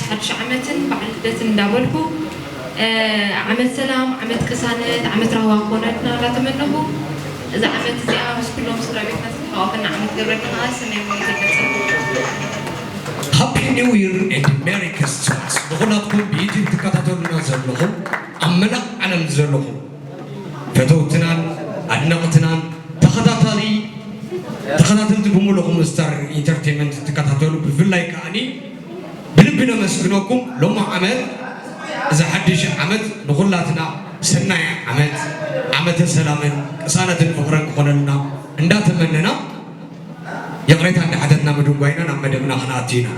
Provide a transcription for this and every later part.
ሓድሽ ዓመትን በዓል ልደትን እንዳበልኩ፣ እ፣ ዓመት ሰላም፣ ዓመት ቅሳነት፣ ዓመት ራህዋ ክኾነልና እንዳተመነኹ፣ እዛ ዓመት እዚኣ ምስ ኩሎም ስድራ ቤትና ዝተሓቋፈና ዓመት ገብረልና ከዓ ሰናይ ምኞት ይገልጽ። Happy New Year and Merry Christmas ንኹላትኩም ብዩቲዩብ ትከታተሉና ዘለኹም ኣብ መላእ ዓለም ዘለኹም ፈተውትናን ኣድነቕትናን ተኸታታሊ ተኸታተልቲ ብምሉኹም ስታር ኢንተርቴንመንት ትከታተሉ ብፍላይ ከዓኒ ብልቢ ነመስግነኩም። ሎሚ ዓመት እዚ ሓድሽ ዓመት ንኹላትና ሰናይ ዓመት ዓመተ ሰላምን ቅሳነትን ፍቕርን ክኾነልና እንዳተመነና ይቕሬታ እንዳሓተትና ምድንጓይና ናብ መደብና ክንኣቱ ኢና።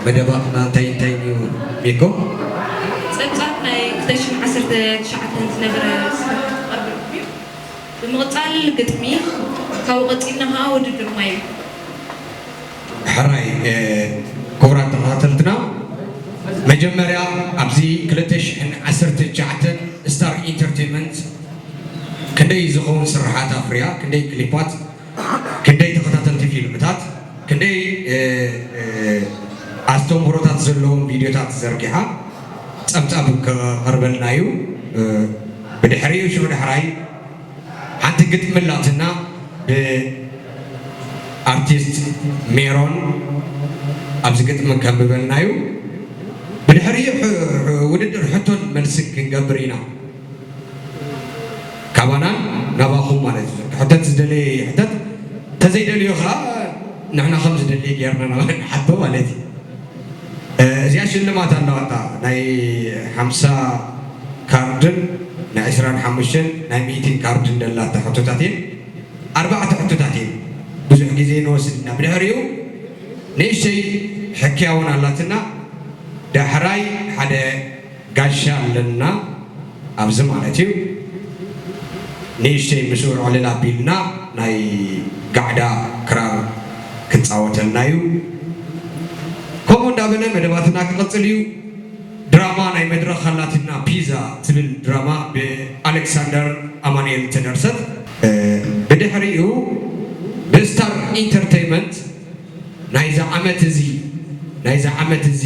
መደባትና እንታይ እንታይ እዩ ሚኮ? ጸብጻብ ናይ ክልተ ሽሕን ዓሰርተ ትሽዓተን ዝነበረ ስራሓት ክቐርበልኩም እዩ። ብምቕጻል ግጥሚ፣ ካብኡ ቀጺልና ኸኣ ውድድር ማይ እዩ። ሕራይ ክቡራት ተኸታተልትና መጀመርያ ኣብዚ ክልተ ሽሕን ዓሰርተ ትሽዓተን ስታር ኢንተርቴንመንት ክንደይ ዝኸውን ስራሓት ኣፍርያ ክንደይ ክሊፓት ክንደይ ተኸታተልቲ ፊልምታት ክንደይ ኣስተምህሮታት ዘለዎም ቪድዮታት ዘርጊሓ ጸብጻብ ከቕርበልና እዩ። ብድሕሪኡ ሽዑ ዳሕራይ ሓንቲ ግጥሚ ኣላትና ብኣርቲስት ሜሮን ኣብዚ ግጥሚ ከንብበልና እዩ። ብድሕሪኡ ውድድር ሕቶን መልስን ክንገብር ኢና። ካባናን ናባኹም ማለት እዩ። ሕተት ዝደለየ ይሕተት፣ እንተዘይደልዮ ከዓ ንሕና ከም ዝደልየ ጌርና ናባና ንሓቶ ማለት እዩ። እዚኣ ሽልማት ኣለዋታ ናይ ሓምሳ ካርድን ናይ ዕስራን ሓሙሽተን ናይ ሚእትን ካርድን ደላታ ሕቶታት እየን። ኣርባዕተ ሕቶታት እየን ብዙሕ ግዜ ንወስድ ኢና። ብድሕሪኡ ንእሽተይ ሕክያ እውን ኣላትና። ዳሕራይ ሓደ ጋሻ ኣለና ኣብዚ ማለት እዩ። ንእሽተይ ምስኡ ዕልል ኣቢልና ናይ ጋዕዳ ክራር ክፃወተልና እዩ። ከምኡ እንዳበለ መደባትና ክቕፅል እዩ። ድራማ ናይ መድረኽ ኣላትና ፒዛ ትብል ድራማ ብኣሌክሳንደር ኣማኑኤል ተደርሰት። ብድሕሪኡ ብስታር ኢንተርቴይመንት ናይዚ ዓመት እዚ ናይዚ ዓመት እዚ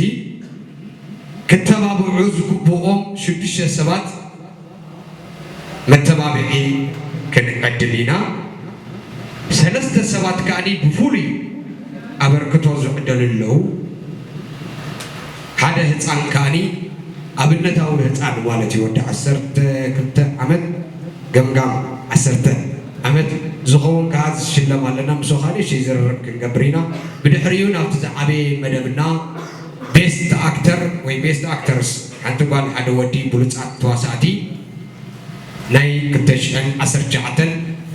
ክተባብዑ ዝግብኦም ሽዱሽተ ሰባት መተባብዒ ክንዕድል ኢና። ሰለስተ ሰባት ከኣኒ ብፍሉይ ኣበርክቶ ዝዕደሉ ኣለዉ። ሓደ ህፃን ከኣኒ ኣብነታዊ ህፃን ማለት እዩ። ወዲ ዓሰርተ ክልተ ዓመት ገምጋም ዓሰርተ ዓመት ዝኸውን ከዓ ዝሽለም ኣለና። ምስኡ ከዓ ንእሽተይ ዝርርብ ክንገብር ኢና። ብድሕሪኡ ናብቲ ዝዓበየ መደብና ቤስት ኣክተር ወይ ቤስት ኣክተርስ ሓንቲ ጓል ሓደ ወዲ ብሉፃት ተዋሳእቲ ናይ ክልተ ሽሕን ዓሰርተ ትሽዓተን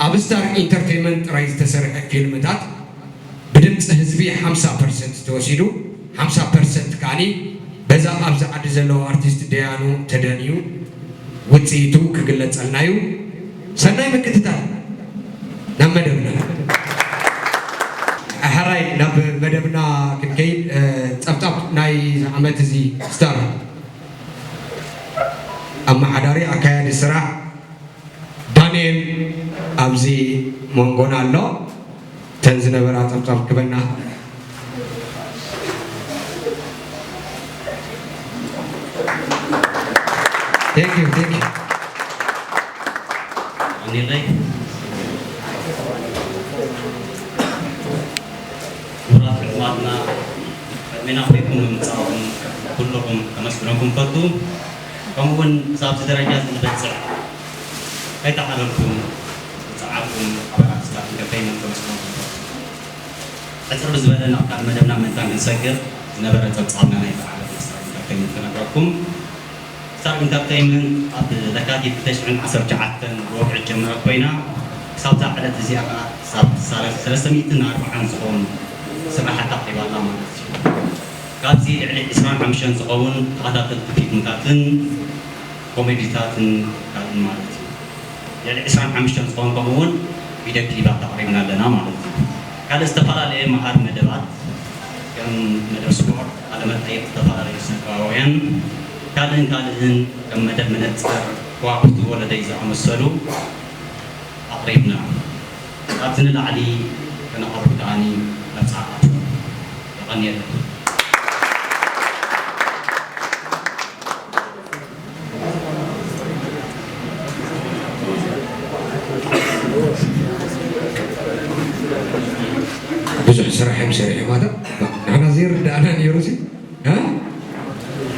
ኣብ ስታር ኢንተርቴይመንት ጥራይ ዝተሰርሐ ፊልምታት ብድምፂ ህዝቢ ሓምሳ ፐርሰንት ተወሲዱ ሓምሳ ፐርሰንት ከዓኒ በዛ ኣብዚ ዓዲ ዘለዉ ኣርቲስት ደያኑ ተደንዩ ውፅኢቱ ክግለፀልና እዩ። ሰናይ ምክትታል ናብ መደብና። ሕራይ ናብ መደብና ክንከይድ ፀብፃብ ናይ ዓመት እዚ ስታር ኣመሓዳሪ ኣካያዲ ስራሕ ዳንኤል ኣብዚ መንጎና ኣሎ። እተን ዝነበራ ጸብጻብ ክበና። Thank you, thank you. ኣኒለይ ክቡራት ዕማትና ዕድሜና ኮይንኩም ንምምጻእኩም ኩልኹም ከመስግነኩም ፈቱ። ከምኡ እውን ክሳብ እዚ ደረጃ እዚ ንበጽሕ ከይተሓለልኩም ዝጸዓርኩም ኣባላት ስታፍ ኢንተርተይመንት ከመስግነኩም ፈቱ። ሕጽር ብዝበለ ናብ ካልእ መደብና ምእንታን ክንሰግር ዝነበረ ጸብጻብና ናይ በዓል ስታፍ ኢንተርተይመንት ክነግረኩም። ስታር ኢንተርተይመንት ኣብ ለካቲት ክልተ ሽሕን ዓሰርተ ትሽዓተን ብወግዒ ዝጀመረት ኮይና ክሳብዛ ዕለት እዚኣ ከዓ ክሳብ ሰለስተ ሚእትን ኣርባዓን ዝኾኑ ስራሓት ኣቕሪባ ኣላ ማለት እዩ። ካብዚ ልዕሊ ዕስራን ሓሙሽተን ዝኸውን ተኸታተልቲ ፊልምታትን ኮሜዲታትን ካልእን ማለት እዩ። ልዕሊ ዕስራን ሓሙሽተን ዝኾኑ ከምኡ እውን ቪድዮ ክሊባት ኣቕሪብና ኣለና ማለት እዩ። ካልእ ዝተፈላለየ መሃሪ መደባት ከም መደብ ስፖርት፣ ቃለ መጠይቕ ዝተፈላለዩ ስነጥበባውያን ካልእን ካልእን ከም መደብ መነፅር ከዋኽብቲ ወለደይ ዝኣመሰሉ ኣቕሪብና። ካብዚ ንላዕሊ ከነቕርብ ከዓኒ መብፅዓ ኣትወ። የቐንየለይ። ስራሕ እዮም ሰሪሖም ኣታ። ንሕና ዘይርዳእና ነይሩ ሲ። እ?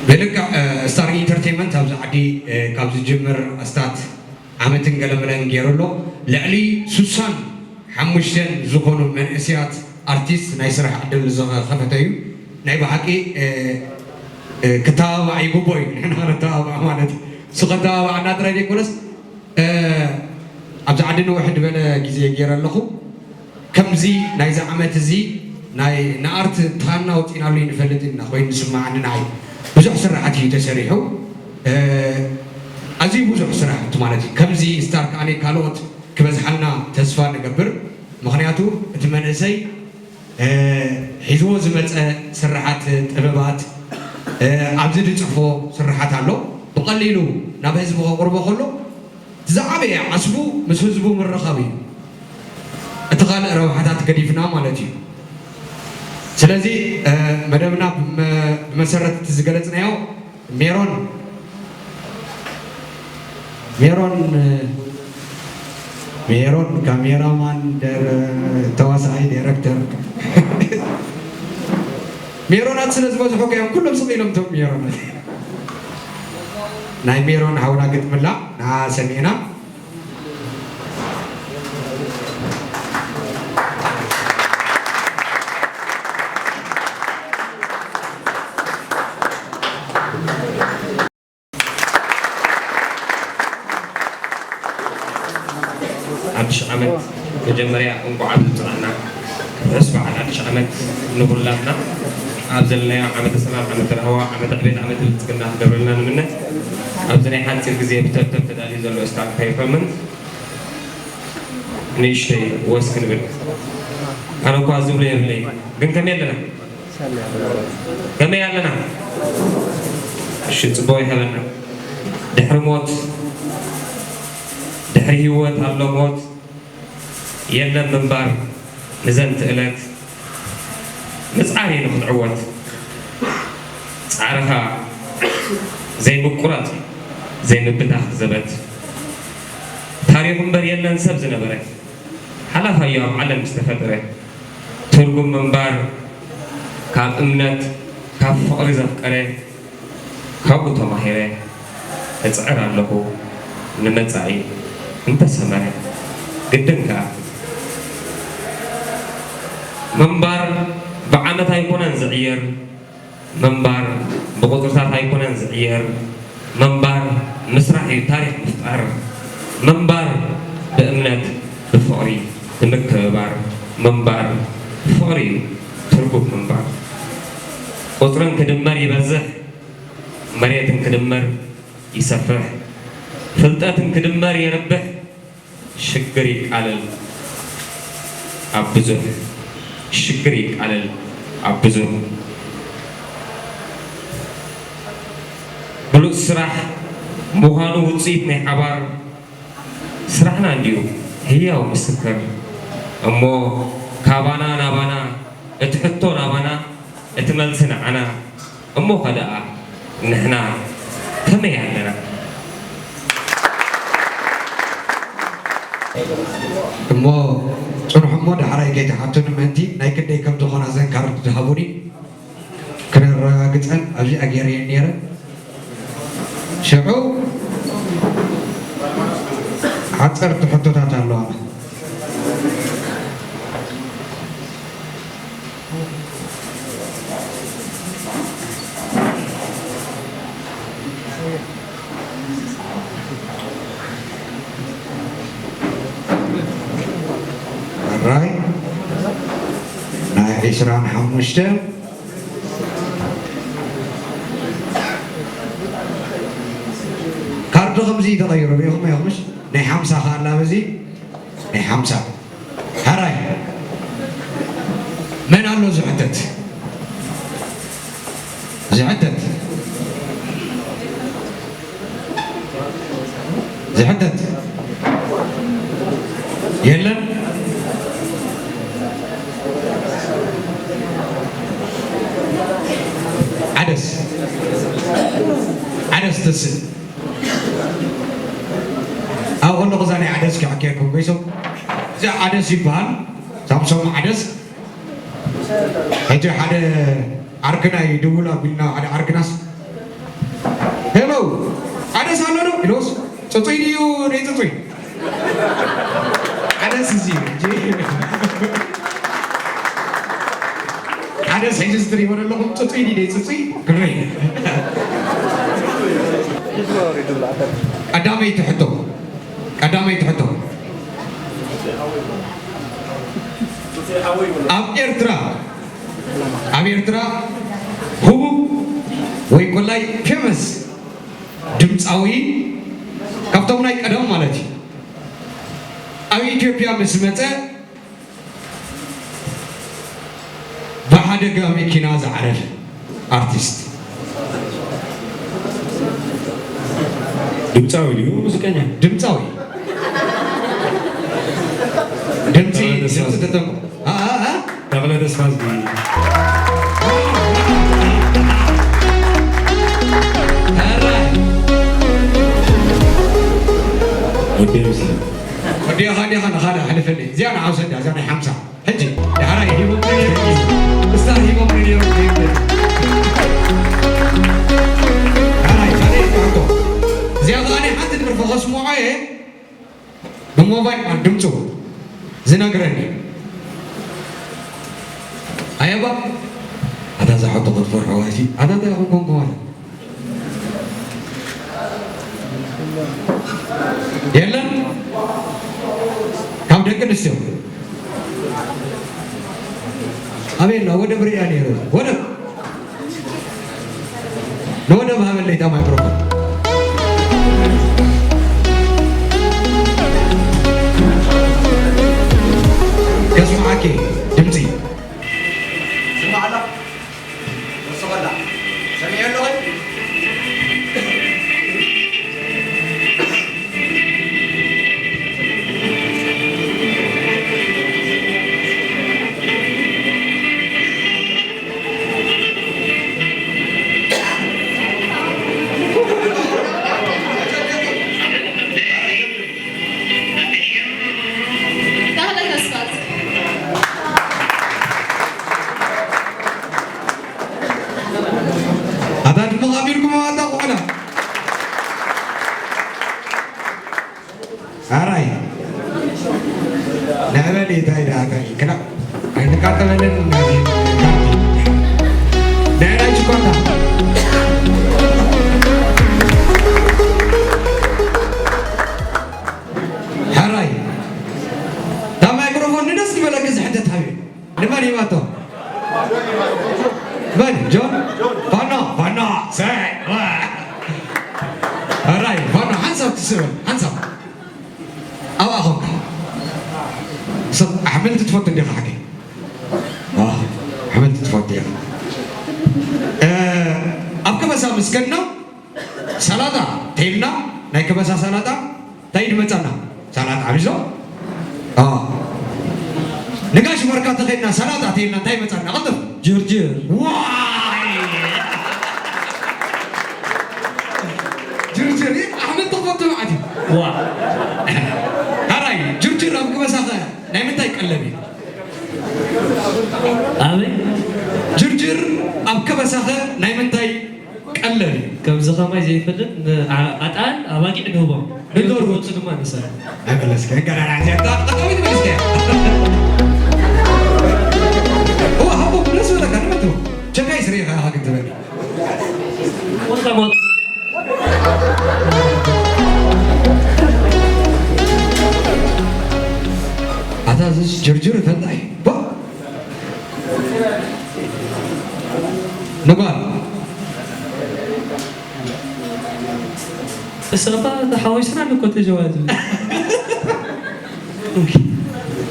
ብልክዕ፣ እ፣ ስታር ኢንተርቴይንመንት ኣብዚ ዓዲ፣ እ፣ ካብ ዝጅምር ኣስታት ዓመትን ገለ መለን ገይሩ ኣሎ። ልዕሊ ሱሳን ሓሙሽተን ዝኾኑ መንእሰያት ኣርቲስት ናይ ስራሕ ዕድል ዝኸፈተ እዩ። ናይ ብሓቂ፣ እ፣ እ፣ ክተባባዕ ይግብኦ እዩ። ንሕና ክንተባባዕ ማለት እዩ። እሱ ከተባባዕና ጥራይ ዘይኮነስ፣ እ፣ ኣብዚ ዓዲ ንውሕ ዝበለ ግዜ ገይረ ኣለኹ። ከምዚ ናይዚ ዓመት እዚ ናይ ንኣርት ተኻና ወፂናሉ ይንፈልጥ ኢና ኮይኑ ዝስማዓኒ ንዓይ። ብዙሕ ስራሓት እዩ ተሰሪሑ። እ፣ ኣዝዩ ብዙሕ ስራሕቲ ማለት እዩ። ከምዚ ስታር ከኣኒ ካልኦት ክበዝሓልና ተስፋ ንገብር። ምኽንያቱ እቲ መንእሰይ፣ እ፣ ሒዝዎ ዝመፀ ስራሓት ጥበባት፣ እ፣ ኣብዚ ዝፅሕፎ ስራሓት ኣሎ። ብቐሊሉ ናብ ህዝቢ ከቕርቦ ከሎ ዝዓበየ ዓስቡ ምስ ህዝቡ ምርኻብ እዩ። እቲ ካልእ ረብሓታት ገዲፍና ማለት እዩ። ስለዚ፣ እ፣ መደብና ብመ-፣ ብመሰረት እቲ ዝገለጽናዮ ሜሮን፣ ሜሮን፣ እ፣ ሜሮን ካሜራማን፣ ደረ-፣ ተዋሳኣይ፣ ዳይረክተር፣ ሜሮናት ስለ ዝበዝሑ እዮም ኩሎም ስቕ ኢሎም እቶም ሜሮናት። ናይ ሜሮን ሓውና ግጥምላ ንዓ ሰሚዕና። ሓድሽ ዓመት መጀመርያ እንኳዕ ኣብጽኣና። ርሑስ በዓል ሓድሽ ዓመት ንኹላትና። ኣብ ዘለናዮ ዓመተ ሰላም፣ ዓመተ ራህዋ፣ ዓመተ ዕቤት፣ ዓመተ ብልጽግና ክገብረልና ንምነ። ኣብዚ ናይ ሓጺር ግዜ ብተብተብ ተዳልዩ ዘሎ ስታንድ ፐርፎርመንስ ንእሽተይ ወስ ክንብል። ኣነ እኳ ዝብሎ የብለይ፣ ግን ከመይ ኣለና? ከመይ ኣለና? እሺ፣ ጽቡቕ ይሕበና። ድሕሪ ሞት፣ ድሕሪ ህይወት ኣሎ ሞት፣ የለን ምንባር ንዘንቲ ዕለት። ምጽዓር እዩ ንኽትዕወት። ጻዕርኻ ዘይምቁራጽ እዩ፣ ዘይምብታኽ ዘበት። ታሪኹ እምበር የለን ሰብ ዝነበረ፣ ሓላፋዮ ኣብ ዓለም ዝተፈጠረ። ትርጉም ምንባር ካብ እምነት፣ ካብ ፍቕሪ ዘፍቀረ፣ ካብኡ ተማሂረ እጽዕር ኣለኹ ንመጻኢ እንተሰመረ። ግድን ከኣ ምንባር ብዓመት ኣይኮነን ዝዕየር፣ ምንባር ብቑጽርታት ኣይኮነን ዝዕየር። ምንባር ምስራሕ እዩ ታሪኽ ምፍጣር። ምንባር ብእምነት ብፍቕሪ ብምክብባር። ምንባር ፍቕሪ እዩ ትርጉም ምንባር። ቁጽርን ክድመር ይበዝሕ፣ መሬትን ክድመር ይሰፍሕ፣ ፍልጠትን ክድመር የርብሕ። ሽግር ይቃለል ኣብ ብዙሕ፣ ሽግር ይቃለል ኣብ ብዙሕ። ብሉጽ ስራሕ ምዃኑ ውጽኢት ናይ ሓባር ስራሕና እንድዩ ህያው ምስክር። እሞ ካባና ናባና፣ እቲ ሕቶ ናባና፣ እቲ መልሲ ንዓና። እሞ ኸ ደኣ ንሕና ከመይ ኣለና? እሞ ጽንሑ እሞ ዳሕራይ ከይትሓቱኒ ምእንቲ ናይ ክንደይ ከም ዝኾና ዘን ካርድ ዝሃቡኒ ክነረጋግጸን ኣብዚኣ ገይረየን ነይረ። ሽዑ ሓጸርቲ ሕቶታት ኣለዋ። ሕራይ ናይ ዒስራን ሓሙሽተ ካርዲ ከምዚ ተቐይሩ ርኢኹም ኢኹምሽ? ናይ ሓምሳ ከኣ ኣላ በዚ ናይ ሓምሳ። ሕራይ መን ኣሎ ዝሕተት? ዝሕተት? ዝሕተት? የለን? ዓደስ? ዓደስ ተስእ። ኣብ ከለኹ እዛ ናይ ዓደስ ክሕከየኩም፣ ገይሶም። እዚ ዓደስ ይበሃል። ሳምሶም ዓደስ። ሕጂ ሓደ ዓርክና ይድውል ኣቢልና፣ ሓደ ዓርክናስ፣ "ሄሎ፣ ኣደስ ኣሎ ዶ?" ኢሎስ፣ "ጽጹይ ድዩ ደይ ጽጹይ?" ኣደስ እዚ እዩ። ሕጂ ኣደስ ሕጂ ዝትሪእዎ ዘለኹም ጽጹይ ድዩ ደይ ጽጹይ? ግረይ። ቀዳመይቲ ሕቶ፣ ቀዳመይቲ ሕቶ። ኣብ ኤርትራ፣ ኣብ ኤርትራ ህቡብ ወይ ቆላይ ፌመስ ድምፃዊ ካብቶም ናይ ቀደም ማለት እዩ፣ ኣብ ኢትዮጵያ ምስ መፀ ብሓደጋ መኪና ዝዓረፈ ኣርቲስት። ድምፃዊ ድዩ ሙዚቀኛ? ድምፃዊ። ድምፂ፣ ተፈለሰ። ድምፂ ተጠንቀቑ። አ፣ አ፣ አ? ተኽለ ተስፋዝጊ። ኧረ። ወዲ ዮሴፍ። ወዲ ኻዲ ኻዲ ኻዲ ኣሕልፈልኒ። እዚኣ ንዓብ ሰዳ፣ እዚኣ ናይ ሓምሳ። ሕጂ፣ ዳሕራይ ሂቦም ነይሮም። እስታ ሂቦም ነይሮም። ዳሕራይ፣ ካልኣይቲ ሕቶ። እዚኣ ኸኣ ናይ ሓንቲ ደርፊ ከስምዖ እየ። ብሞባይል ማለት ድምፁ ዝነግረኒ። ኣየባ፣ ኣታ እዛ ሕቶ ክትፈርሖ ዋይሲ፣ ኣታ እንታይ ኢኹም ኮንኩም ኣለ? የለን። ካብ ደቂ ኣንስትዮ። ኣበይ ኣላ? ወደብ ሪኣ ነይረ። ወደብ። ንወደብ ሃበለይ እታ ማይክሮፎን። ከስምዓኪ ድምፂ። ስምዓላ። ወስኸላ። ሰሚዐ ኣለኹ። ኣታ ድማ ኣቢልኩም ኣታ ቆላ። ኣራይ። ንዕበል እንታይ ደኣ እንታይ ክላ-፣ ኣይንቃጠበልን። ንዕናይ ሽኮርታ። ሕራይ። እታ ማይክሮፎን ንደስ ዝበለኪ ዝሕተት ሃብዮ። ንመን ሂባቶ? መን? ጆን? ፋኖ? ፋኖ! ሰ-፣ ዋ! ሕራይ፣ ፋኖ፣ ሓንሳብ ትስበል፣ ሓንሳብ። ኣብኣ ኾንካ። ሰብ ኣሕምልቲ ትፈቱ እንዲኻ ሓቀይ? ኣህ፣ ኣሕምልቲ ትፈቱ ኢኻ። እ፣ ኣብ ከበሳ ምስ ከድና፣ ሰላጣ ተይልና፣ ናይ ከበሳ ሰላጣ እንታይ ድመጻና? ሰላጣ፣ ኣቢዞ? ኣዎ። ንጋሽ መርካ ተኸድና፣ ሰላጣ ተይልና፣ እንታይ መጻና? ቀልጥፍ። ጅርጅር። ዋይ! ጅርጅር፣ ኣሕምልቲ ክፈቱ መዓት እዩ። ዋ። ሕራይ፣ ጅርጅር ኣብ ከበሳኸ ናይ ምንታይ ቀለብ እዩ? ኣበይ? ጅርጅር ኣብ ከበሳኸ ናይ ምንታይ ቀለብ እዩ? ከምዚ ከማይ ዘይፈልጥ ን-፣ ኣ-፣ ኣጣል ኣባጊዕ ንህቦም። ንገርዎ። ንገርዎ ድማ ንሰ-፣ ኣይመለስከ፣ እንገራና እዚኣ፣ ጣ-፣ ጣ-፣ ጣ-፣ ኣይመለስከ። እዋ፣ ሃቦ፣ ደስ በለካ፣ ንመን ትብሎ? ቸካይ ስሪ ኢኻ፣ ኢኻ ግን ትበል። ወጣ ሞት። ኣታ፣ እዚስ ጅርጅር ይፈልጣ እዩ። ባ-፣ ንጓል። እሳባ ተሓዊስና ንኮ ተጀዋዝ።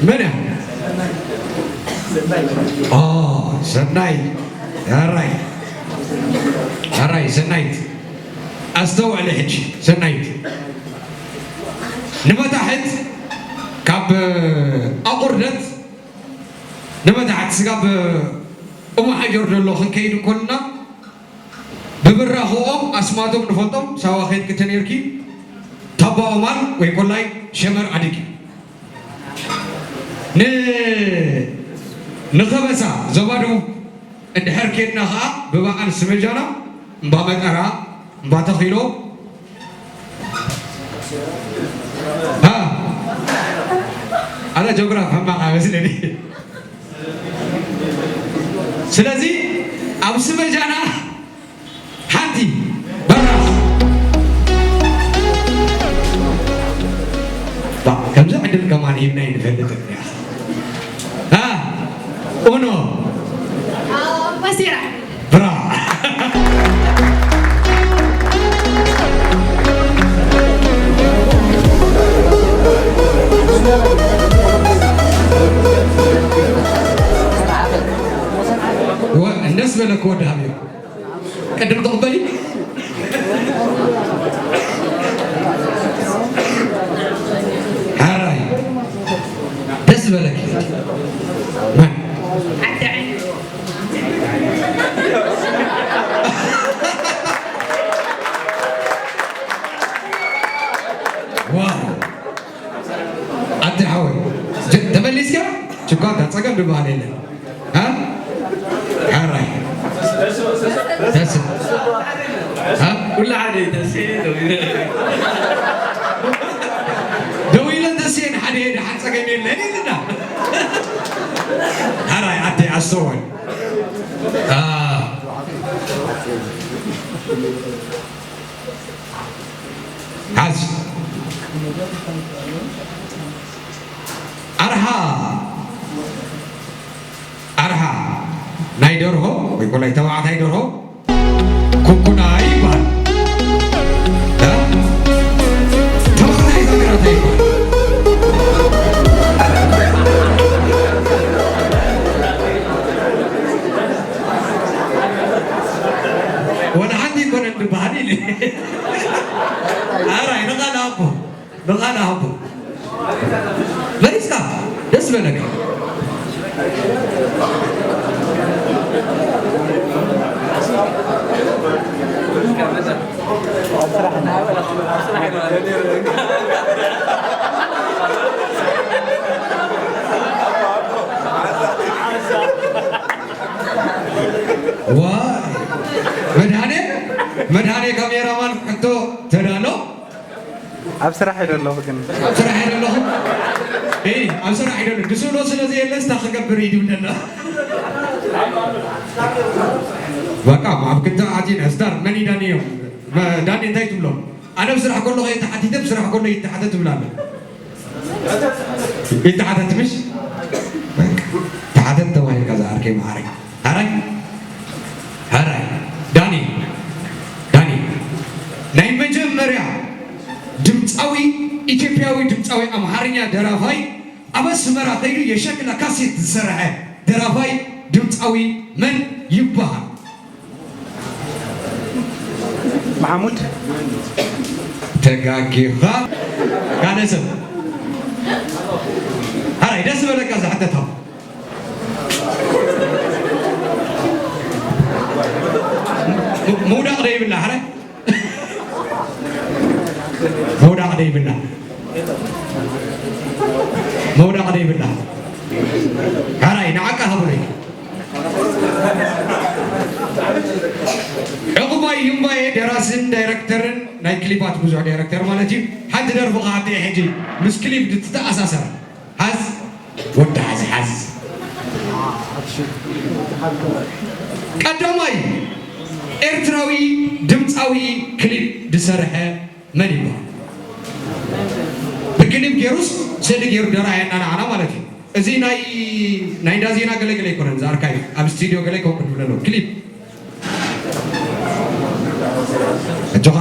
መን እያ? ኦ፣ ሰናይ። ኣራይ። ኣራይ፣ ሰናይት። ኣስተውዕሊ ሕጂ፣ ሰናይት። ንመታሕት ካብ ኣቑርደት ንመታሕት ስጋብ ኡም ሓጀር ዘሎ ክንከይድ እንኮልና፣ ብብራኽኦም ኣስማቶም ንፈልጦም፣ ሳዋ ኸይድኪ ተነይርኪ፣ ታባ ኦማን ወይ ኮላይ ሸመር ኣድጊ። ን-፣ ንኸበሳ ዞባ ደቡብ እንድሕር ኬድና ኸዓ ብበዓል ስመጃና፣ እምባ መጠራ፣ እምባ ተኺሎ፣ አ፣ ኣነ ጆግራፍ ሕማቕ ኣይመስለኒ። ስለዚ ኣብ ስመጃና ሓንቲ በራኽ። ባ፣ ከምዚ ዕድል ከማን ሂብና ይንፈልጥ እንዲያ። አ፣ ኡኖ። ኣዎ፣ በሲራ። ብራ። ወ-፣ እንደስ በለክ ወዲ ሃብዮ። ቅድም ትቕበሊ? ሓራይ። ደስ በለክ። መን? ዓዲ ዓይኒ። ዋው። ኣቲ ሓወይ፣ ጀ-፣ ተመሊስካ? ችኳ እታ ጸገም ዝበሃል የለን። ሃ? ሓራይ። ደስ። ሃ? ኩሉ ሓደ እዩ፣ ተስየ ደው ኢለ። ደው ኢለ ተስየ ንሓደ እየ፣ ደሓን ጸገም የለን ኢልና። ሓራይ፣ ኣቲ ኣስተውዕል። ኣ። ሓዝ። ኣርሓ፣ ኣርሓ ናይ ደርሆ ወይ ኮላይ ተባዕታይ ደርሆ ኩኩና ይበሃል። እ? ተባዕታይ ዛገራ እንታይ ይበሃል? ወላ ሓንቲ ኣይኮነን ዝበሃል ኢለ። ኣራይ፣ ንቓል ኣቦ፣ ንቓል ኣቦ። መሪስካ፣ ደስ በለካ። ዋይ፣ መድሃኔ፣ መድሃኔ ካሜራማን ሕቶ ተዳሎ። ኣብ ስራሕ እየ ዘለኹ ግን። ኣብ ስራሕ እየ ዘለኹ። እይ፣ ኣብ ስራሕ እየ ዘለኹ። ድስእሎ ስለ ዘየለ ስታ ክገብር እዩ ድብል ዘሎ። በቃ፣ ኣብ ክልተ ኣቲና፣ ስታር፣ መን እዩ ዳኒ እዮም? መ-፣ ዳኒ እንታይ ትብሎ? ኣነ ኣብ ስራሕ ከለኹ እየ ተሓቲተ፣ ኣብ ስራሕ ከሎ ይተሓተ ትብል ኣለ። ይተሓተት ምሽ? በቃ፣ ተሓተት ተባሂልካ ዝኣርከይ መዓረይ። ሃራይ? ሃራይ። ዳኒ። ዳኒ። ናይ መጀመርያ ድምፃዊ፣ ኢትዮጵያዊ ድምፃዊ ኣምሓርኛ ደራፋይ፣ ኣብ ኣስመራ ከይዱ የሸክላ ካሴት ዝሰርሐ ደራፋይ ድምፃዊ መን ይበሃል? መሓሙድ። ተጋጊኻ። ካልእ ሰብ። ሃራይ፣ ደስ ዝበለካ ዝሕተታ። ም-፣ ምውዳቕ ዶ ይብላ፣ ሓረ? ምውዳቕ ዶ ይብላ? ምውዳቕ ዶ ይብላ? ሓራይ፣ ንዓቃ ሃቡለይ። ዕቑባይ ይምባየ ደራስን ዳይረክተርን ናይ ክሊፓት ብዙሕ ዳይረክተር ማለት እዩ። ሓንቲ ደርፊ ከኣ ኣብቲ ሕጂ ምስ ክሊፕ ትተኣሳሰር። ሓዝ፣ ወዲ ሓዝ፣ ሓዝ። ቀዳማይ ኤርትራዊ ድምፃዊ ክሊፕ ዝሰርሐ መን ይበሃል? ብክሊፕ ገይሩስ ስእሊ ገይሩ ደርኣየና ንዓና ማለት እዩ። እዚ ናይ፣ ናይ እንዳ ዜና ገለገለ ኣይኮነን፣ እዚ ኣርካይቭ ኣብ ስቱዲዮ ገለ ይከውን ክድብለ ኣለዎ። ክሊፕ ኣጆኻ።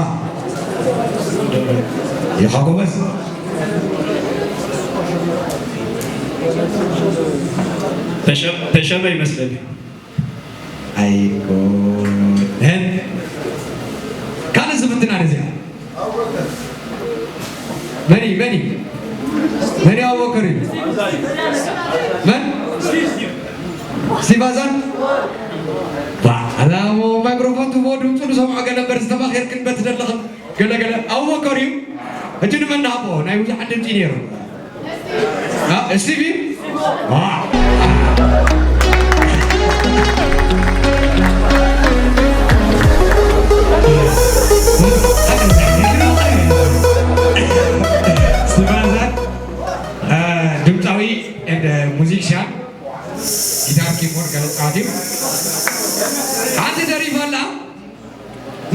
ኢኻ ጎበዝ። ተሸ-፣ ተሸመ ይመስለኒ። ኣይኮነን። ካልእ ዝፍትና ነዚኣ። መን እዩ? መን እዩ? መን እዩ? ኣቡበከር እዩ። መን? ስቲቭ ኣዛን? ባ፣ ኣላ፣ እሞ ማይክሮፎን ትቦ ድምፁ ንሰምዖ ገለ እምበር ዝተማኼርክን በቲ ዘለኽን ገለ ገለ። ኣቡበከር እዩ። ሕጂ ንመን ንሃቦ? ናይ ብዙሓት ድምፂ ነይሩ። አ፣ ስቲቭ እዩ? ዋ። ፎር ገለ ጸዋት እዩ። ሓንቲ ደሪፋ ኣላ።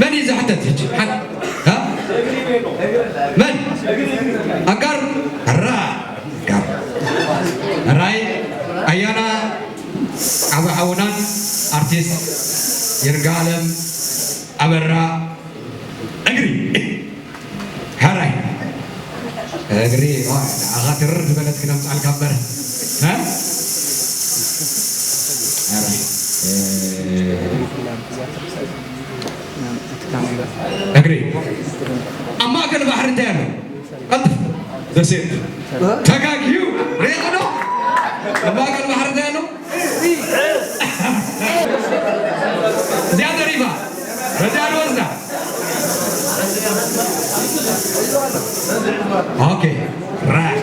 መን እዩ ዝሕተት ሕጂ? ሓን-፣ ሃ? መን? ኣጋር? ራ-፣ ኣጋር። ራይ ኣያና ዓቢ ሓውናን ኣርቲስት ይርጋለም ኣበራ እግሪ። ሓራይ። እግሪ፣ ዋ፣ ንዓኻ ትርር ዝበለት ክነምጻልካ እምበር። እ? ሓራይ። እ፣ እግሪ። ኣብ ማእከል ባሕሪ እንታይ ኣሎ? ቀልጥፍ። ደሴት። ተጋግዩ። ርኢኻ ዶ? ኣብ ማእከል ባሕሪ እንታይ ኣሎ? እዚኣ ዘሪፋ። በዚኣ ንወስዳ። ኦኬ። ራይ።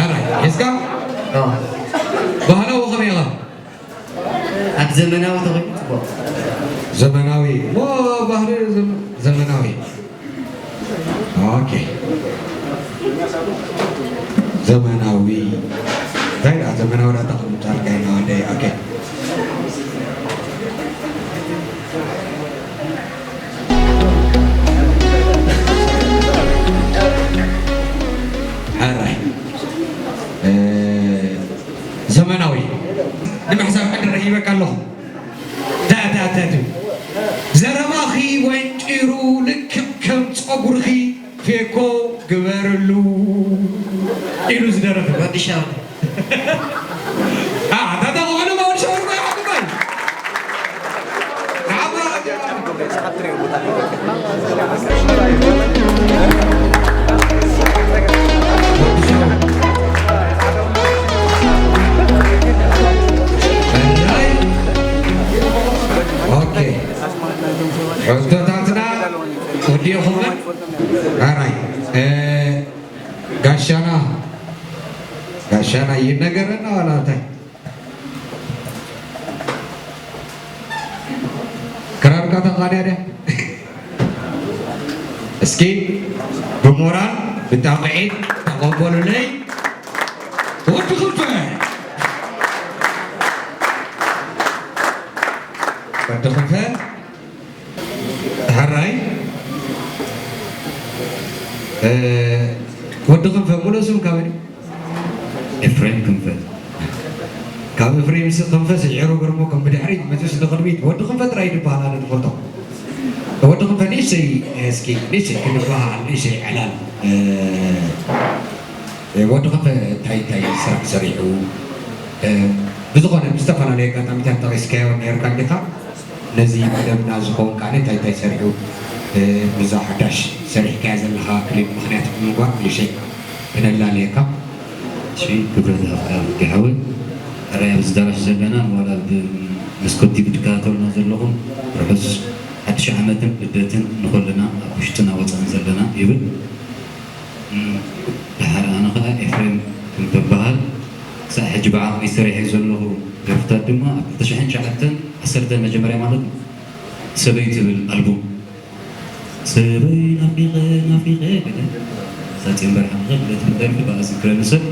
ራይ። ሒዝካ? ኣዎ። ባህላዊ ከመይ ኢኻ? ኣብ ዘመናዊ ተኾይኑ ጽቡቕ። ዘመናዊ። ሞ ባህሪ ዘመ-፣ ዘመናዊ። ኦኬ። ዘመናዊ። እንታይ ደኣ ዘመናዊ ደኣ ተቐምጣልካ ኢና ወደይ። ኦኬ። ሕራይ። እ፣ ዘመናዊ ንምሕሳብ ዕድል ረኺበካ ኣለኹ። ታ፣ ታ፣ ታ፣ ታ። ዘረባኺ ወንጪሩ ልክዕ ከም ጸጉርኺ ፌኮ ግበርሉ ኢሉ ዝደረፈ። ወዲ ሻው። አ፣ ታታ ቆሎ ወዲ ሻው እኮ ይሓግባይ። ኦኬ። ሕቶታትና ወዲእኹመን። ኣራይ፣ እ፣ ጋሻና፣ ጋሻና ይነገረና ዋላ እንታይ? ክራርካ ተቓንያ ድያ? እስኪ ብሞራል ብጣቕዒት ተቐበሉለይ። ወዲ ክንፈ፣ ወዲ ክንፈ፣ ሕራይ፣ እ፣ ወዲ ክንፈ፣ ሙሉእ ስምካ መን እዩ? ኤፍሬም ክንፈ። ካብ ኤፍሬም ስ-፣ ክንፈ ስዒሩ ግርሞ ከም ብድሕሪት መፅኡስ ንቕድሚት ወዲ ክንፈ ጥራይ ድበሃል ኣነ ዝፈልጦ። ወዲ ክንፈ ንእሽተይ፣ እስኪ ንእሽተይ ክንበሃል፣ ንእሽተይ ዕላል። እ፣ እ፣ ወዲ ክንፈ እንታይ እንታይ ስራሕ ሰሪሑ? እ፣ ብዝኾነ ብዝተፈላለየ ኣጋጣሚታት ጠቒስካዮ ነይርካ እንዲኻ። ነዚ መደብና ዝኸውን ከኣ እንታይ እንታይ ሰሪሑ፣ እ፣ ብዛ ሓዳሽ ሰሪሕካያ ዘለኻ ክሊፕ ምኽንያት ብምግባር ንእሽተይ ክነላልየካ። እሺ፣ ክብረት ይሃብካ ወዲ ሓወይ። ሕራይ ኣብዚ ኣዳራሽ ዘለናን ዋላ ብመስኮት ቲቪ ትከታተሉና ዘለኹም ርሑስ ሓድሽ ዓመትን ልደትን ንኹልና ኣብ ውሽጥን ኣብ ወጻእን ዘለና ይብል። እም፣ ደሓር ኣነ ኸኣ ኤፍሬም ክንፈ እበሃል። ክሳዕ ሕጂ ብዓቕሚ ሰሪሐ ዘለኹ ደርፍታት ድማ ኣብ ክልተ ሽሕን ትሽዓተን ዓሰርተ መጀመርያ ማለት ሰበይ ትብል ኣልቡም፣ ሰበይ ናፊቐ ናፊቐ ገለ ሳጽን በርሃ ገለ ትብል ደርፊ ብኣ ዝክረኒ ሰብ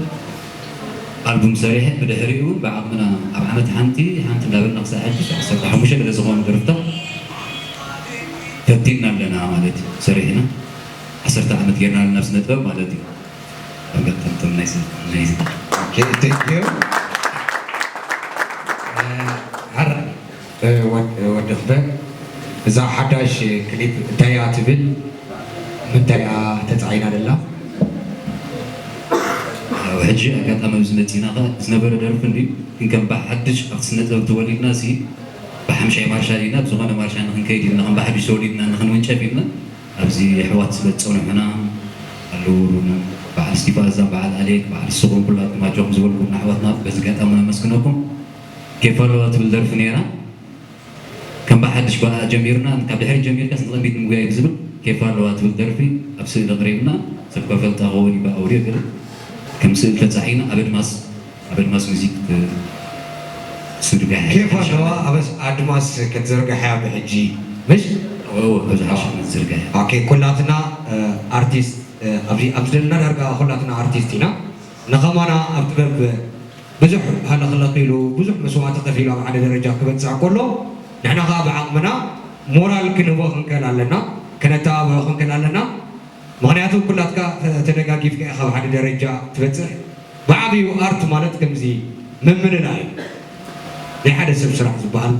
ኣልቡም ሰሪሐ፣ ብድሕሪኡ እውን ብዓቕምና ኣብ ዓመት ሓንቲ ሓንቲ እንዳበልና ክሳዕ ሕጂ ዓሰርተ ሓሙሽተ ገለ ዝኾኑ ደርፍታት ፈቲንና ኣለና ማለት እዩ። ሰሪሕና ዓሰርተ ዓመት ጌርና ኣለና ኣብ ስነ ጥበብ ማለት እዩ። ኣብ ገጠምጥም ናይ ስ-፣ ናይ ስ-፣ ኦኬ፣ thank you። እ፣ ሓራይ፣ እ፣ ወድ-፣ ወዲ ክፈ፣ እዛ ሓዳሽ ክሊፕ እንታይ እያ ትብል? ምንታይ እያ ተጻዒና ደላ? ኣብ ሕጂ ኣጋጣሚ ኣብዚ መጺና ኸ ዝነበረ ደርፊ እንድዩ፣ ግን ከም ብሓድሽ ኣብቲ ስነ ጥበብ ተወሊድና ሲ ብሓምሻይ ማርሻ ዲና ብዝኾነ ማርሻ ንኽንከይድ ኢልና፣ ከም ብሓድሽ ተወሊድና ንኽንውንጨፍ ኢልና፣ ኣብዚ ኣሕዋት ስለ ዝጸንሑና ኣለዉ። በዓል ስቲፋዛ፣ በዓል ኣሌክ፣ በዓል ንስኹም ኩላትኩም ኣጆኹም ዝበልኩም ኣሕዋትና በዚ ኣጋጣሚ ነመስግነኩም። ኬፍ ኣለዋ ትብል ደርፊ ነይራ። ከም ብሓድሽ ብኣ ጀሚርና፣ ካብ ድሕሪት ጀሚርካስ ንቕድሚት ንምጉያይ ብዝብል ኬፍ ኣለዋ ትብል ደርፊ ኣብ ስእሊ ኣቕሪብና፣ ሰብ ከፈልጣ ክኸውን እዩ ብኣውድዮ ገለ። ከም ስእሊ ተጻዒና ኣብ ኣድማስ ኣብ ኣድማስ ሙዚክ፣ እ፣ ስድጋሕ ኬፍ ኣለዋ ኣብ ኣድማስ ክትዝርጋሕ እያ ብሕጂ፣ ምሽ? እወ፣ እወ፣ ብዝሓሸ ክትዝርጋሕ እያ። ኦኬ፣ ኩላትና፣ እ፣ ኣርቲስት ኣብዚ ኣብዚ ዘለና ዳርጋ ኩላትና ኣርቲስት ኢና። ንኸማና ኣብ ጥበብ ብዙሕ ሃለኽለኽ ኢሉ፣ ብዙሕ መስዋእቲ ከፊሉ ኣብ ሓደ ደረጃ ክበጽሕ ከሎ፣ ንሕና ኸኣ ብዓቕምና ሞራል ክንህቦ ክንክእል ኣለና፣ ክነተባብዖ ክንክእል ኣለና። ምኽንያቱ ኩላትካ ተ-፣ ተደጋጊፍካ ኢኻ ኣብ ሓደ ደረጃ ትበጽሕ። ብዓብዩ ኣርት ማለት ከምዚ ምምልላእ እዩ። ናይ ሓደ ሰብ ስራሕ ዝበሃል፣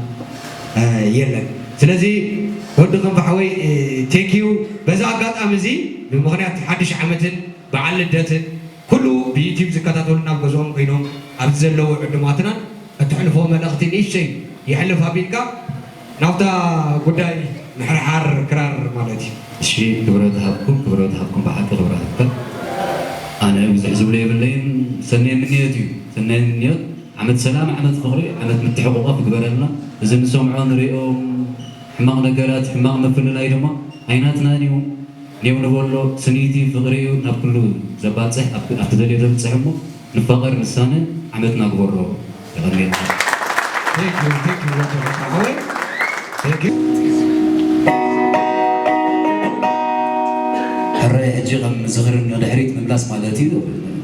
እ፣ የለን። ስለዚ ወዲ ክንፈ ሓወይ፣ እ፣ ቴንኪዩ። በዚ ኣጋጣሚ እዚ ብምኽንያት ሓድሽ ዓመትን በዓል ልደትን ኩሉ ብዩቲዩብ ዝከታተሉና ኣብ ገዝኦም ኮይኖም ኣብዚ ዘለዉ ዕዱማትናን እተሕልፎ መልእኽቲ ንእሽተይ የሕልፍ ኣቢልካ ናብታ ጉዳይ ምሕርሓር ክራር ማለት እዩ። እሺ፣ ክብረት ሃብኩም፣ ክብረት ሃብኩም፣ ብሓቂ ክብረት ሃብካ። ኣነ ብዙሕ ዝብሎ የብለይን፣ ሰናይ ምንዮት እዩ፣ ሰናይ ምንዮት። ዓመት ሰላም፣ ዓመት ፍቕሪ፣ ዓመት ምትሕቑቋፍ ይግበረልና። እዚ ንሰምዖ ንሪኦ ሕማቕ ነገራት፣ ሕማቕ ምፍልላይ ድማ ኣይናትናን እዩ። ኔው ንበሎ ስኒቲ ፍቕሪ እዩ ናብ ኩሉ ዘባጽሕ፣ ኣብ-፣ ኣብ ትደልዮ ዘብጽሕ እሞ ንፋቐር ንሳነ ዓመትና ግበሮ። የቐንየልና። Thank you, thank you፣ ወዲ ሓወይ። Thank you። ሕራይ ሕጂ ከም ዝኽሪ ንድሕሪት ምምላስ ማለት እዩ።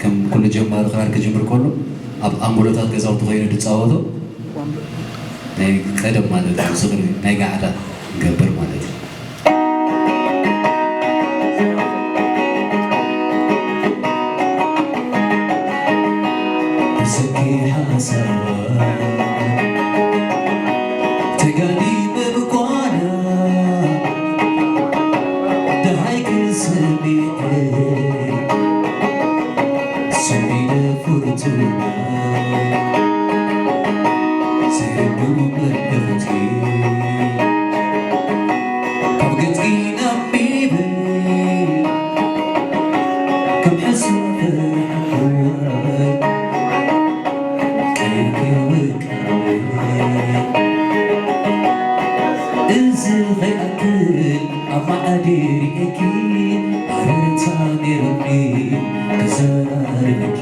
ከም ኩሉ ጀማሪ ክራር ክጅምር ከሎ ኣብ ኣንጎሎታት ገዛውቲ ኮይኑ ዝጻወቶ ናይ ቀደም ማለት እዩ። ዝኽሪ ናይ ጋዕዳ ንገብር ማለት እዩ። ብሰንኪ ሓሳባ ተጋዲመ ብጓና ደሃይ ክሰሚዐ ሰሚደ ፍርቱና ዘይህሉ መልእኽቲ ካብ ገጽኪ ነቢበ ከም ሕሱም ፍርሓት ቀይርኪ ውቃበ እዚ ከይኣክል ኣብ ማዕዲ ርእየኪ ኣረርታ ነይሩኒ ክዘራርበኪ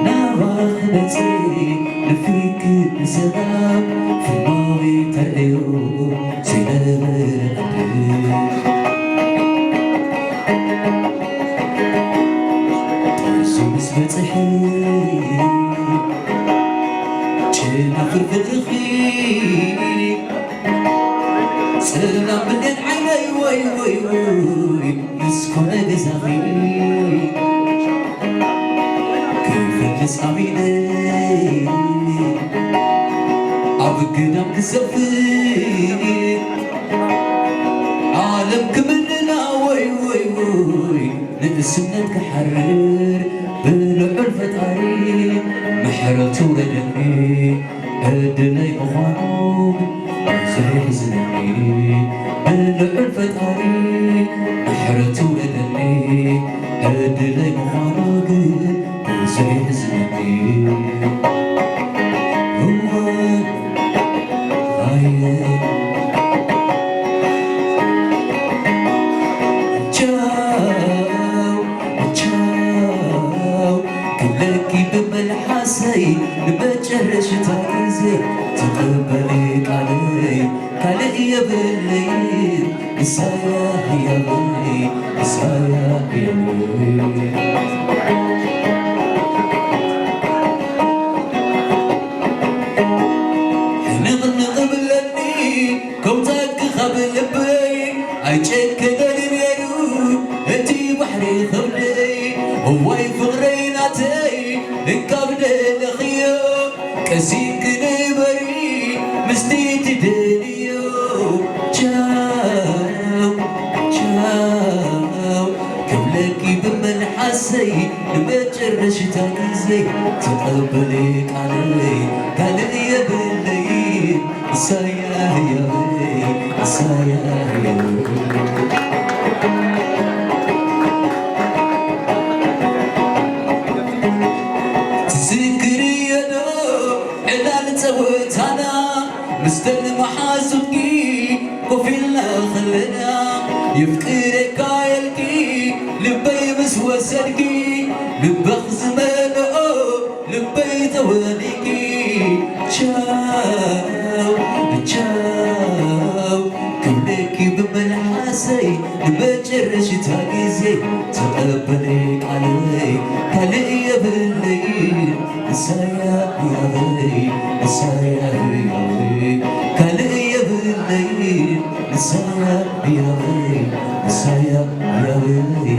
ናባኺ መጺኤ ንፍቅሪ ብሰላም ፍልማዊ ተርእዮ ዘይነበረ ዕድል ጥርሱ ምስ በጽሐ ጨናፍር ፍቅርኺ ጸላም ብሌን ዓይነይ ወይ ወይ ወይ ምስ ኮነ ገዛኺ ክፈልስ ኣሚነ ኣብ ገዳም ክሰፍር ዓለም ክምንና ወይ ወይ ወይ ንእስነት ክሓርር ብልዑል ፈጣሪ ምሕረቱ ውረደኒ ዕድለይ ምዃኑ ብዙሕ የሕዝነኒ ብልዑል ፈጣሪ ምሕረቱ ውረደኒ ዕድለይ ምዃኑ ግን ብዙሕ የሕዝነኒ እወ ኣየ ቻው ቻው ክብለኪ ብመልሓሰይ ንመጨረሽታ ግዜ ተቐበሊ ቃለይ ካልእ የብለይን ንሳያ ህያበይ ንሳያ ህያበይ ሕንቕንቕ ብለኒ ከውጻኪ ካብ ልበይ ኣይጨከነኒ ነይሩ እቲ ባሕሪ ከብደይ እዋይ ፍቕረይ ናተይ እንካብ ደለኽዮ ቀሲንኪ ንበሪ ምስቲ ትደልዮ ቻው ቻው ክብለኪ ብመልሓሰይ ንመጨረሽታ ግዜ ተቐበሊ ቃለይ ካልእ የብለይ እሳያ ህያበይ እሳያ ህያበይ ትዝክርዮ ዶ ዕላል ጸወታና ምስተን መሓዙትኪ ኮፍ ኢልና ኸለና የፍቅረካ ኢልኪ ልበይ ምስ ወሰድኪ ልበኽ ዝመልኦ ልበይ ተወሊኪ ቻው ቻው ክብለኪ ብመልሓሰይ ንመጨረሽታ ግዜ ተቐበል ቃለይ ካልእ የብለይ፣ ንሳያ ህያበይ፣ ንሳያ ህያበይ፣ ካልእ የብለይ፣ ንሳያ ህያበይ፣ ንሳያ ህያበይ።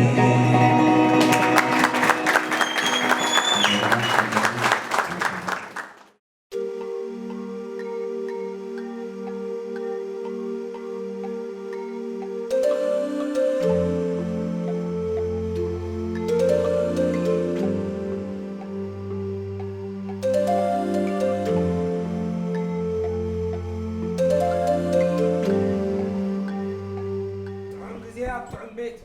ጥዑም ግዜ ኣብ ጥዑም ቤት።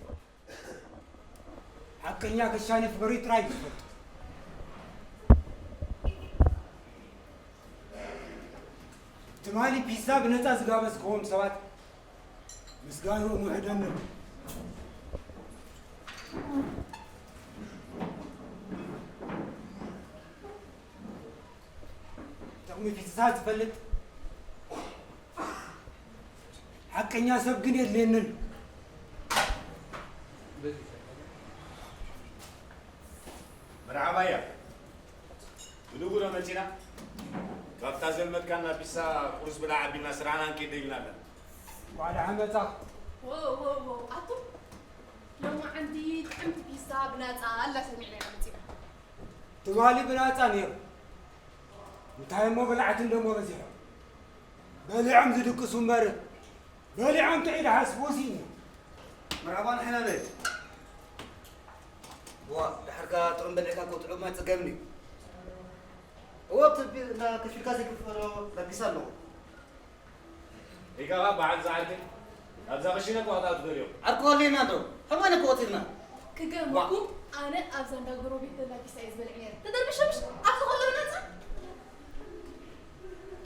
ሓቀኛ ከሻኒ ፍቕሪ ጥራይ እዩ ዝፈልጦ። ትማሊ ፒዛ ብነፃ ዝጋበዝክዎም ሰባት ምስጋንኦም ውሕደኒ ኣሎ። ጥቕሚ ፒዛ ዝፈልጥ ሓቀኛ ሰብ ግን የድልየንን። መርሓባያ፣ ብንጉ ዶ መጺና? ካብታ ዘልመድካና ፒሳ ቁርስ ብላዕ ኣቢልና ስራሕና ንከይድ ደሊና ኣለና። እንኳዕ ደሓን መጻ። ዎ፣ ዎ፣ ዎ፣ ኣቱም ሎማዓንቲ ጥዕምቲ ፒሳ ብናጻ ኣላ ሰሚዕና ኢና መጺና። ትማሊ ብናጻ ነይሩ። እንታይ እሞ በላዕቲ እንደሞ በዚሖም። በሊዖም ዝድቅሱ እምበር በሊዖም ጥዑይ ደሓስቡ ሲኒ። መርሓባ ንሕና ነይ። ዋ፣ ድሓርካ ጥዑም በሊዕካ እኮ ጥዑም ኣይጽገብን እዩ። እወ፣ እቲ ቢ-፣ እንዳ ከፊልካ ዘይክፈሎ ረኪስ ኣለዎ። ኢጋራ በዓል ዝዓርከይ፣ ኣብዛ ክሽነ እኮ ኣታዊ ትደልዮ። ዓርኩ ሃልየና ዶ? ከማን እኮ ቆጺርና። ክገርመኩም፣ ኣነ ኣብዛ እንዳ ጎረቤት ዘላ ፒሳ እየ ዝበልዕ ነይረ። ተደርብሸብሽ፣ ኣብዚ ከሎ ብናጻ?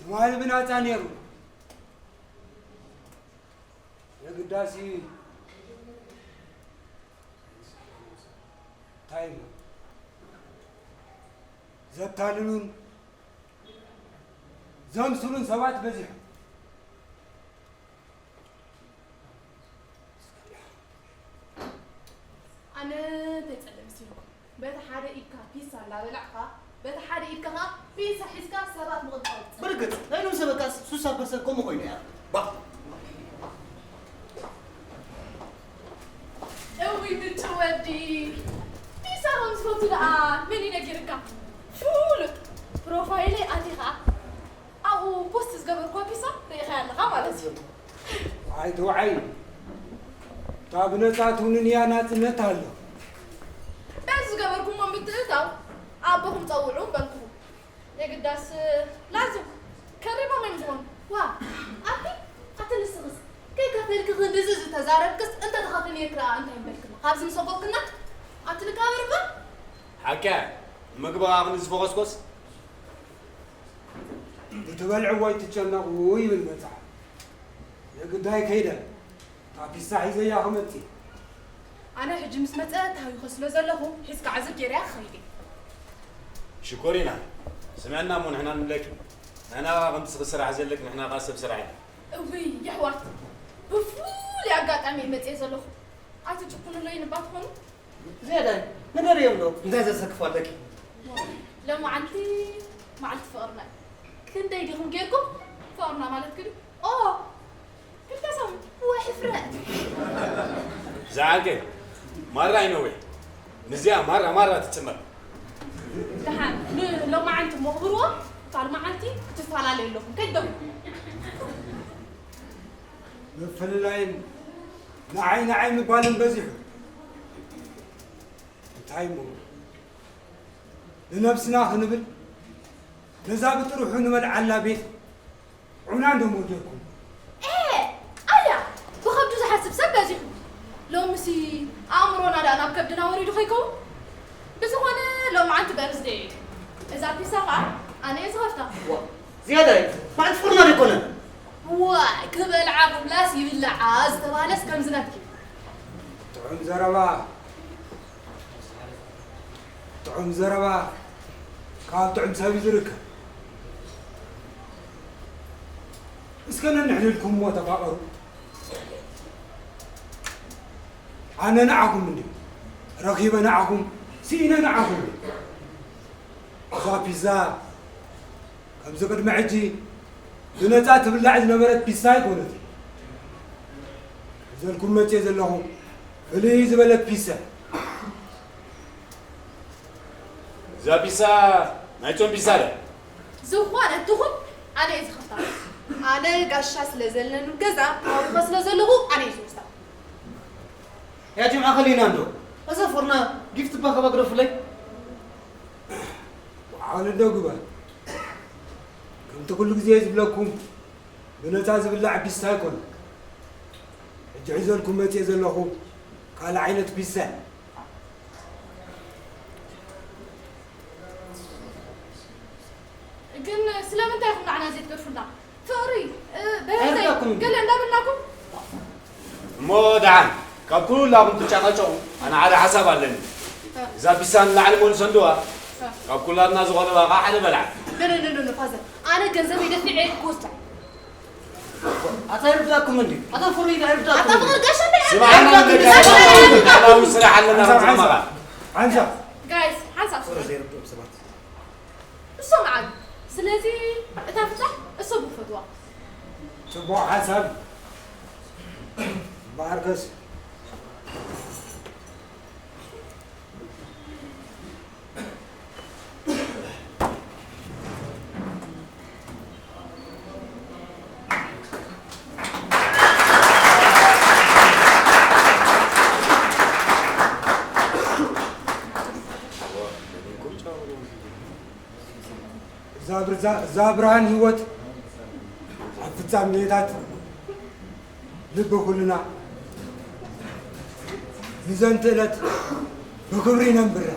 ትማሊ ብናጻ ነይሩ። የግዳሲ እንታይ እሞ ዘታልሉን ዘምስሉን ሰባት በዚሖም። ኣነ እንታይ ጸለመ መሲልኩም? በቲ ሓደ ኢድካ ፒሳ እንዳበላዕካ፣ በቲ ሓደ ኢድካ ኸኣ ፒሳ ሒዝካ ሰባት ምቕንጣው ትጸንሕ። ብርግጽ፣ ናይ ሎም ሰበካስ ሱሳ ፐርሰንት ከምኡ ኮይኑ እያ። ባ። እውይ ምቹ ወዲ፣ ፒሳ ከም ዝፈቱ ደኣ መን እዩ ነጊርካ? ፍሉጥ ፕሮፋይለይ ኣቲኻ ኣብኡ ፖስት ዝገበርኩዋ ፒሳ ርኢኻያ ኣለኻ ማለት እዩ። ኣይትውዓይ፣ እታ ብነጻ ትውንን እያ ናጽነት ኣሎ። በዚ ዝገበርኩሞ ምትእትታው ኣቦኹም ጸውዑ በልኩኹም። የግዳስ ላዝም ከሪሞም እዮም ዝኾኑ። ዋ፣ ኣቲ፣ ኣቲ ንስኽስ ከይከፈልኪ ክንድዚ ዝተዛረብክስ እንተ ተኸፍል ነይርኪ ደኣ እንታይ ምበልክና? ካብዚ ምሰጎግና ኣቲ ንካበር እባ። ሓቂ፣ ምግቢ ኣኽኒ ዝፈኾስኮስ። ብትበልዕዎ ኣይትጨነቑ ይብል መጽሓፍ። የግዳይ ከይደ፣ እታ ፒሳ ሒዘያ ክመጽእ። ኣነ ሕጂ ምስ መጸ ታሪኹ ስለ ዘለኹ፣ ሒዝካ ዕዝብ ገይረያ ክኸይድ እየ። ሽኮሪና፣ ስምዕና እሞ ንሕና ንብለኪ። ንሕና ከምቲ ስኺ ስራሕ ዘለኪ፣ ንሕና ከኣ ሰብ ስራሕ ኢና። እውይ፣ የሕዋት፣ ብፍሉይ ኣጋጣሚ እየ መጽየ ዘለኹ። ኣይትጭኩኑለይን እባ ትኾኑ? ዝያዳይ፣ ንገርዮም ዶ? እንታይ ዘሰክፎ ኣለኪ? ሎማዓንቲ መዓልቲ ፍቕርና እዩ። ክንደይ ዲኹም ጌርኩም ፍቕርና ማለት ክዲ? ኦ! ክልተ ሳሙን? ወይ ሕፍረት! ዝዓርከይ፣ ማራ ኣይነውሕ። ንዚኣ ማራ ማራ ትጽመር። ደሓን፣ ንሎማዓንቲ ሞኽብርዎ፣ ካልእ መዓልቲ ክትፈላለዩ ኣለኹም። ከይትደግሙ። ምፍልላይን ንዓይ ንዓይ ምባልን በዚሑ። እንታይ እሞ ንነብስና ክንብል ነዛ ብጥርሑ ንበልዓላ ቤት ዑና እንዶ ሞዴኩም። ኤ፣ ኣያ፣ ብኸብዱ ዝሓስብ ሰብ በዚሑ። ሎምሲ ኣእምሮና ደኣ ናብ ከብድና ወሪዱ ከይከውን? ብዝኾነ ሎማዓንቲ በርዝደይ እዩ። እዛ ፒሳ ኸኣ ኣነ እየ ዝኸፍታ። ዋ፣ ዝያዳ እዩ። መዓልቲ ፍቕርና ዶ ኣይኮነን? ዋይ፣ ክበልዓ ክብላስ ይብልዓ ዝተባህለስ ከምዚ ናትኪ። ጥዑም ዘረባ፣ ጥዑም ዘረባ ካብ ጥዑም ሰብ እዩ ዝርከብ። እስከ ነንሕድልኩም እሞ ተፋቐሩ። ኣነ ንዓኹም እንዲ ረኺበ ንዓኹም ስኢነ ንዓኹም። እዛ ፒዛ ከምዚ ቅድሚ ሕጂ ብነጻ ትብላዕ ዝነበረት ፒሳ ኣይኮነትን። ሒዘልኩም መጽየ ዘለኹ ፍልይ ዝበለት ፒሳ። እዛ ፒሳ ናይ ጾም ፒሳ ድያ? ዝኾነት ትኹን ኣነ እየ ዝኸፍታ። ኣነ ጋሻ ስለ ዘለኒ ገዛ ኣውኸ ስለ ዘለኹ ኣነ እየ ዝወስዳ። ያ ጅምዓ ከሊና እንዶ እዛ ፎርና ጊፍት እባ ከባ ግደፉለይ። ወዓል እንዶ ግበር። ከምቲ ኩሉ ግዜ ዝብለኩም ብነጻ ዝብላዕ ፒሳ ኣይኮነ። ሕጂ ሒዘልኩም መጽየ ዘለኹ ካልእ ዓይነት ፒሳ። ግን ስለምንታይ ኢኹም ንዓና ዘይትገድፉና? ፍቕሪ፣ እ፣ በህርተይ፣ ኣይርዳእኩምን። ገለ እንዳበልናኩም? እሞ ደሓን ካብ ኩላኹም ትጨቃጨቁ ኣነ ሓደ ሓሳብ ኣለኒ። እዛ ፒሳ ንላዕሊ መልሶ እንድዋ ካብ ኩላትና ዝኾነ ዋጋ ሓደ በልዓ። ኖ፣ ኖ፣ ኖ፣ ኖ፣ ፋዘር፣ ኣነ ገንዘበይ ደፊዐ ክወስዳ። ኣታ ይርዳእኩም እንዲ ኣታ ፍሩይ ኣይርዳእኩም ኣታ እንዲ ፍቕሪ ጋሻ እንታይ ስምዓና ንደጋዊ ስራሕ ኣለና ሓንሳብ፣ ክንሰማኻ። ሓንሳብ። ጋይስ፣ ሓንሳብ ስሩይ። ዘይርድኦም ሰባት እሶም ዓቢ። ስለዚ እታ ፍታሕ እሶም ክፈትዋ። ጽቡቕ ሓሳብ። እምበኣርከስ እዛ ብርዛ- እዛ ብርሃን ህይወት ኣብ ፍጻሜታት ልቢ ኩልና ንዘንቲ ዕለት ብክብሪ ነንብራ።